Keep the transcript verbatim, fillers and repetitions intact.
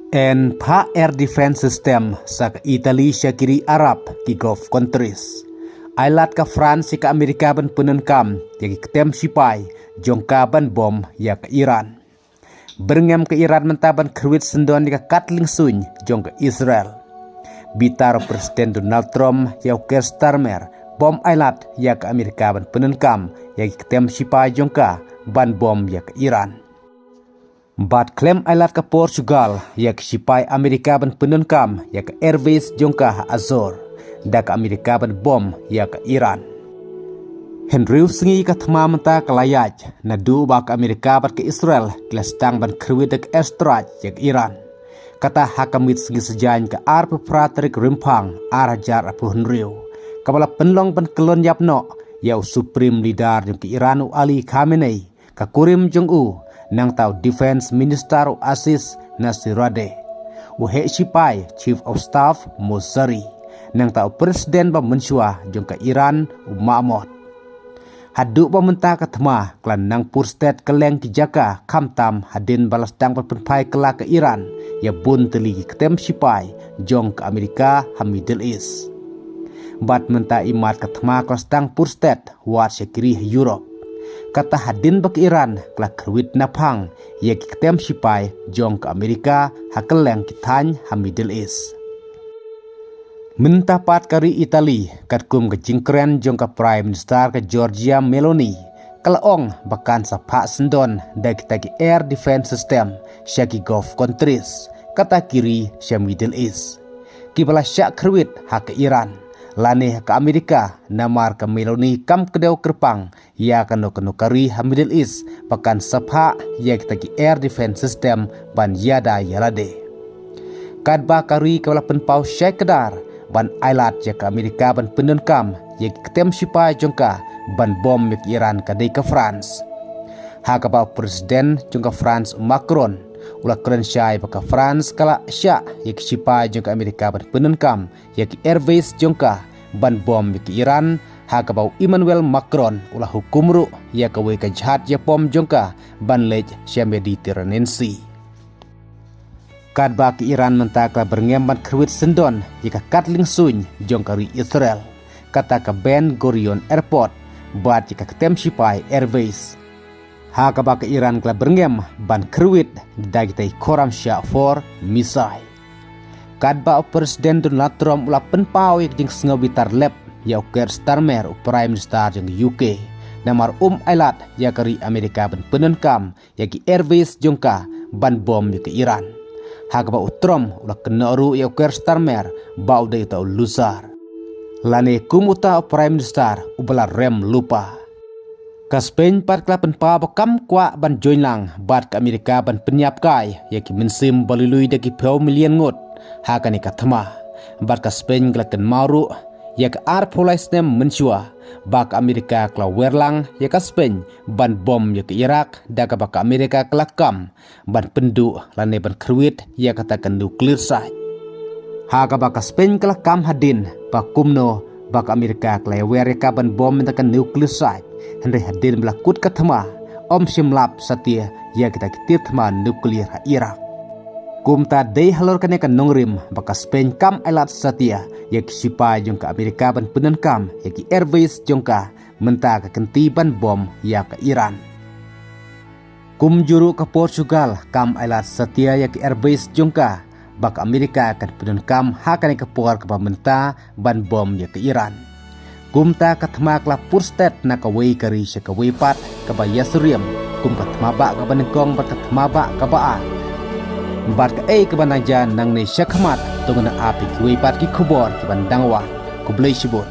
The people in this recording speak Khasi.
Yn phah air defense system sa ka Italy sha ki ri Arab, ki Gulf countries. Ai lad ka France ïa ka Amerika ban pyndonkam ïa ki ktem shipai jong ka ban bom ïa ka Iran. Byrngem ka Iran mynta ban kyrwit syndon ïa ka katling suiñ jong ka Israel. Bitar u President Donald Trump ïa u Keir Starmer bym ai lad ïa ka Amerika ban pyndonkam ïa ki ktem shipai jong ka ban bom ïa ka Iran. Bad khlem ai lad ka Portugal ïa ka shipai Amerika ban pyndonkam ïa ka airbase jong ka ha Azor da ka Amerika ban bom ïa ka Iran. Hynriew sngi ka thma mynta ka la ïaid naduh ba ka Amerika bad ka Israel ki la sdang ban kyrwit da ka airstrike ïa ka Iran. Kata ha ka miet sngi Saitjaiñ ka arphew phra tarik Rymphang ar hajar arphew hynriew, kaba la pynlong ban kyllon ïap noh ïa u Supreme Leader jong ka Iran u Ali Khamenei, ka kurim jong u, nangta u Defense Minister u Aziz Nasirzadeh, u heh shipai Chief of Staff Mosaddegh, nangta u President ba mynshuwa jong ka Iran u Mahmoud. Haduh ba mynta ka thma ka la nang pur stet kylleng ki jaka, khamtam hadien ba la sdang ban pynphai kylla ka Iran ïa bun tylli ki ktem shipai jong ka Amerika ha Middle East. Bad mynta i mat ka thma ka la sdang pur stet wat sha ki ri ha Europe. Kata hadien ba ka Iran ka la kyrwit naphang ïa ki ktem shipai jong ka Amerika ha kylleng ki thaiñ ha Middle East. Mynta pat ka ri Italy, katkum ka jingkren jong ka Prime Minister ka Giorgia Meloni, ka la ong ba kan sa phah syndon da kita ki air defense system sha ki Gulf countries, kata ki ri sha Middle East, kiba la shah kyrwit ha ka Iran lane ha ka Amerika, namar ka Meloni kam kdew kyrpang ïa kano kano ka ri ha Middle East ba kan sa phah ïa kita ki air defense system ban ïada ïa lade. Katba ka ri kaba la pynpaw shai kdar ban ai lad ïa ka Amerika ban pyndonkam ïa ki ktem shipai jong ka ban bom ïa ka Iran ka dei ka France. Ha kaba u President jong ka France u Macron u la kren shai ba ka France ka la shah ïa ki shipai jong ka Amerika ban pyndonkam ïa ki airbase jong ka ban bom ïa ka Iran, ha kaba u Emmanuel Macron u la hukum ruh ïa kawei ka jhad ïapom jong ka ban leit sha Mediterranean Sea. Katba ka Iran mynta ka la byrngem ban kyrwit syndon ïa ka katling suiñ jong ka ri Israel, kata ka Ben Gurion Airport, bad ïa ka ktem shipai airbase. Ha kaba ka Iran ka la byrngem ban kyrwit da kita i khoram shah for missile. Katba u President Donald Trump u la pynpaw ïa ka jingsngew bitar lep ïa u Keir Starmer u Prime Minister jong ka U K, namar um ai lad ïa ka ri Amerika ban pyndonkam ïa ki airbase jong ka ban bom ïa ka Iran. Ha kaba u Trump u la kynnoh ruh ïa u Keir Starmer ba u dei uta u loser, lane kum uta u Prime Minister uba la rem lypa. Ka Spain pat ka la pynpaw ba kam kwah ban join lang bad ka Amerika ban pynïap kai ïa ki mynsiem ba lui lui da ki phew million ngut ha kane ka thma. Bad ka Spain ka la kynmaw ruh ïa ka arphew lai snem mynshuwa ba ka Amerika ka la wer lang ïa ka Spain ban bom ïa ka Iraq, da kaba ka Amerika ka la kam ban pynduh lane ban kyrwit ïa kata ka nuclear site. Ha kaba ka Spain ka la kam hadien ba kumno ba ka Amerika ka la ïawer ïa ka ban bom ïa ka nuclear site, hynrei hadien ba la kut ka thma, um shym lap satia ïa kita ki tir thma nuclear ha Iraq. Kumta dei halor kane ka nongrim ba ka Spain kam ai lad satia ïa ki shipai jong ka Amerika ban pyndonkam ïa ki airbase jong ka, mynta ka kynti ban bom ïa ka Iran. Kumjuh ruh ka Portugal kam ai lad satia ïa ki airbase jong ka ba ka Amerika kan pyndonkam ha kane ka por kaba mynta ban bom ïa ka Iran. Kumta ka thma ka la pur stet na kawei ka ri sha kawei pat kaba ïasyriem kum ka thma bah kaba nyngkong bad ka thma bah kaba ar. Bad kaei kaba nang jia nangne shakhmat, to ngin ap ïa kiwei pat ki khubor kiban dang wan. Khublei shibun.